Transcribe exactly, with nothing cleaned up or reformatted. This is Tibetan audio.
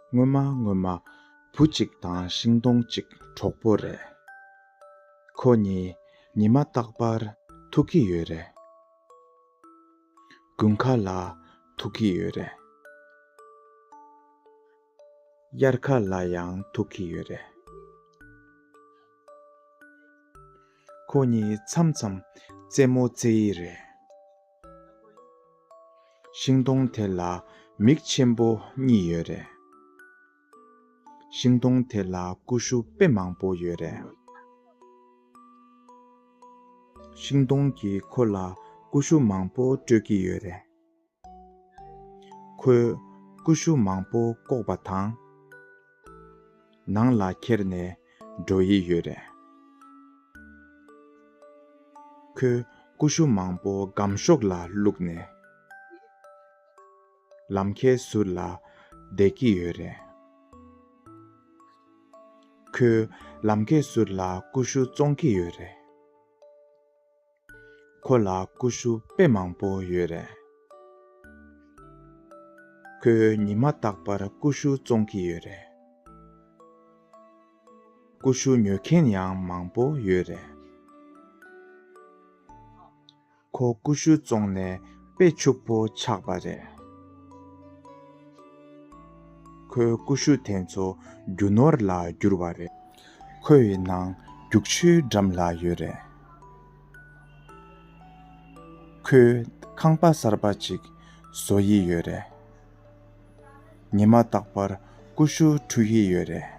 སྔོན་མ་སྔོན་མ་བུ་གཅིག་དང་ཤིང་སྡོང་གཅིག་གྲོགས་པོ་རེད། ཁོ་གཉིས་ཉི་མ་རྟག་པར་ཐུག་གི་ཡོད་རེད། དགུན་ཁ་ལ་ཐུག་གི་ཡོད་རེད། དབྱར་ཁ་ལ་ཡང་ཐུག་གི་ཡོད་རེད། ཁོ་གཉིས་མཚམས་མཚམས་རྩེད་མོ་རྩེ་ཡི་རེད། ཤིང་སྡོང་དེ་ལ་མིག་ཆེན་པོ་གཉིས་ཡོད་རེད། ཤིང་སྡོང་དེ་ལ་ཀུ་ཤུ་དཔེ་མང་པོ་ཡོད་རེད། ཤིང་སྡོང་གིས་ཁོ་ལ་ཀུ་ཤུ་མང་པོ་སྤྲོད་ཀྱི་ཡོད་རེད། ཁོས་ཀུ་ཤུ་མང་པོ་བཀོག་པ་དང་། ནང་ལ་ཁྱེར་ནས་འགྲོ་ཡི་ཡོད་རེད། ཁོས་ཀུ་ཤུ་མང་པོ་སྒམ་ཤོག་ལ་བླུགས་ནས། ལམ་ཁའི་ཟུར་ལ་བསྡད་ཀྱི་ཡོད་རེད། ཁོས་ལམ་ཁའི་ཟུར་ལ་ཀུ་ཤུ་བཙོང་གི་ཡོད་རེད། ཁོ་ལ་ཀུ་ཤུ་དཔེ་མང་པོ་ཡོད་རེད། ཁོས་ཉི་མ་རྟག་པར་ཀུ་ཤུ་བཙོང་གི་ཡོད་རེད། ཀུ་ཤུ་ཉོ་མཁན་ཡང་མང་པོ་ཡོད་རེད། ཁོ་ཀུ་ཤུ་བཙོང་ནས་དཔེ་ཕྱུག་པོ་ཆགས་པ་རེད། ཁོའི་ཀུ་ཤུ་དེ་ཚོ་རྒྱུ་ནོར་ལ་གྱུར་བ་རེད། ཁོའི་ནང་རྒྱུག་ཆུའི་འགྲམ་ལ་ཡོད་རེད། ཁོས་ཁང་པ་གསར་པ་ཅིག་བཟོ་ཡི་ཡོད་རེད། ཉི་མ་རྟག་པར་ཀུ་ཤུ་འཁྲུ་ཡི་ཡོད་རེད།